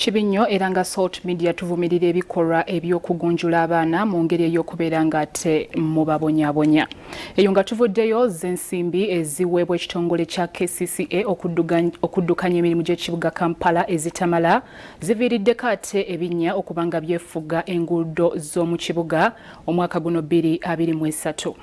Kibi nnyo era nga Salt Media tuvumirira ebikolwa eby'okugunjula abaana mu ngeri ey'okubeera nga ate mubabonyabonya. Eyo nga tuvuddeyo z'ensimbi eziweebwa ekitongole kya KCCA okuddukanya emirimu gy'ekibuga Kampala ezitamala ziviiriddeko ate ebinnya okuba nga byefuga enguudo z'omu kibuga omwaka guno 2023.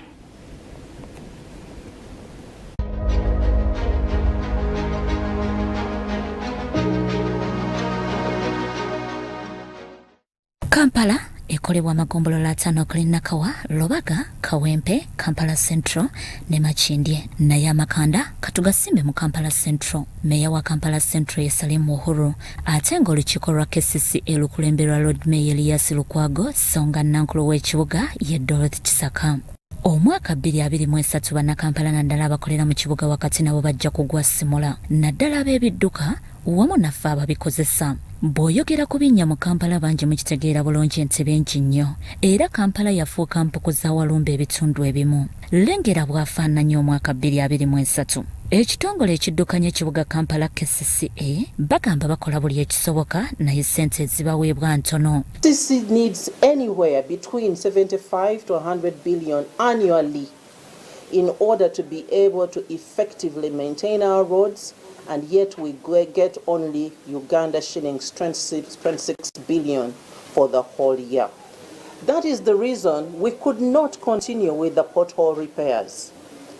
Kampala ekolebwa amagombolola ataano okuli Nakawa, Lubaga, Kawempe, Kampala Central ne Makindye naye amakanda katugasimbe mu Kampala Central. Meeya wa Kampala Central ye Salim Uhuru ate ng'olukiiko lwa KCCA lukulemberwa Lord Mayor Elias Lukwago sso nga Nankulu w'ekibuga ye Dorothy Kisaka. Omwaka 2023 Bannakampala naddala abakolera mu kibuga wakati nabo bajja kugwa simula naddala ab'ebidduka wamu naffe ababikozesa. Bw'oyogera ku binnya mu Kampala bangi mukitegeera bulungi nti bingi nnyo era Kampala yafuuka mpuku za walumbe ebitundu ebimu. Lengera bw'afaananye omwaka 2023. Ekitongole ekiddukanya ekibuga Kampala KCCA bagamba bakola buli ekisoboka naye ssente ezibaweebwa ntono. KCC needs anywhere between 75 to 100 billion annually in order to be able to effectively maintain our roads, and yet we get only Uganda shillings 26 billion for the whole year. That is the reason we could not continue with the pothole repairs,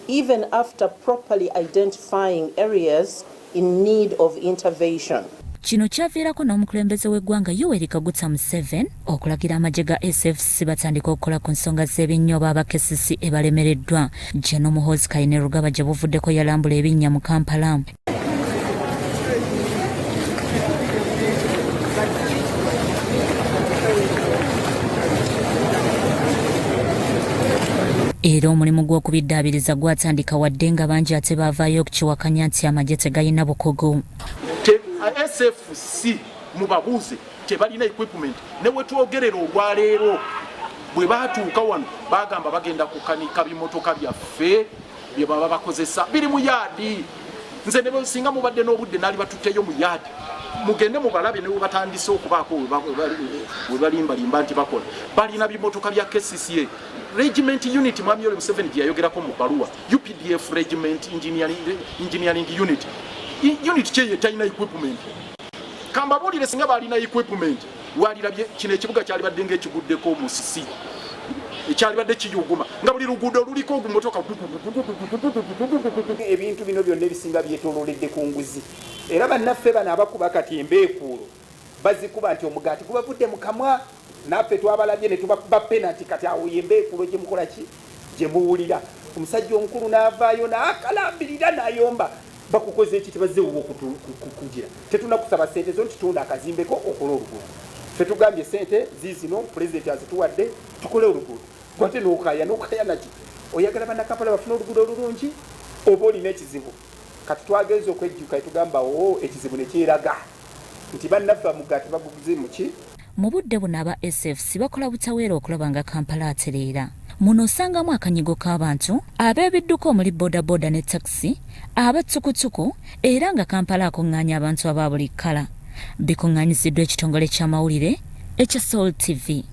even after properly identifying areas in need of intervention. Kino kyaviirako n'omukulembeze w'eggwanga Yoweri Kaguta Museveni okulagira amagye ga SFC batandika okukola ku nsonga z'ebinnya oba aba KCC ebalemereddwa. Gen Muhoozi Kainerugaba gye buvuddeko yalambula ebinnya mu Kampala. Era omulimu gw'okubiddaabiriza gwatandika wadde nga bangi ate baavaayo okukiwakanya nti amagye tegalina bukugu. SFC mubabuuze tebalina equipment ne wetwogerera olwaleero bwe baatuuka wano bagamba bagenda kukanika bimotoka byaffe bye baba bakozesa biri mu yaadi. Nze ne singa mubadde n'obudde naali batutteyo mu yaadi mugende mubalabe ne webatandise okubaako we balimbalimba nti bakola balina bimotoka bya KCCA regiment unit Mwami Yoweri Museveni gye yayogerako mu bbaluwa UPDF regiment engineering unit unit kyeyo etalina equipment. Kambabuulire singa balina equipment walirabye kino ekibuga kyalibadde ng'ekiguddeko musisi ekyalibadde kiyuguma nga buli luguudo luliko ogumotoka. Ebintu bino byonna ebisinga byetolooledde ku nguzi era bannaffe bano abakuba kati embeekuulo bazikuba nti omugaati gubavudde mu kamwa naffe twabalabye ne tubakuba penati kati awo yembeekuulo gye mukola ki gye muwulira omusajja omukulu n'avaayo n'akalambirira n'ayomba bakukoze eki tebazze wuwo kugira tetunakusaba sente zo nti tunda akazimbeko okole oluguudo ffe tugambye sente ziizino pulezidenti azituwadde tukole oluguudo gwate nokaya nokaya naki oyagala bannakampala bafune oluguudo olulungi oba olina ekizibu kati twagenze okwejjuka etugamba o ekizibu nekyeraga nti bannaffe amugaati baguguze muki. Mu budde buno aba SFC bakola butaweera okulaba nga Kampala atereera. Muno osangamu akanyigo k'abantu, ab'ebidduka omuli bodaboda ne takisi, aba ttukutuku era nga Kampala akung'aanya abantu aba buli kkala. Bikung'aanyiziddwa ekitongole ky'amawulire ekya Soul TV.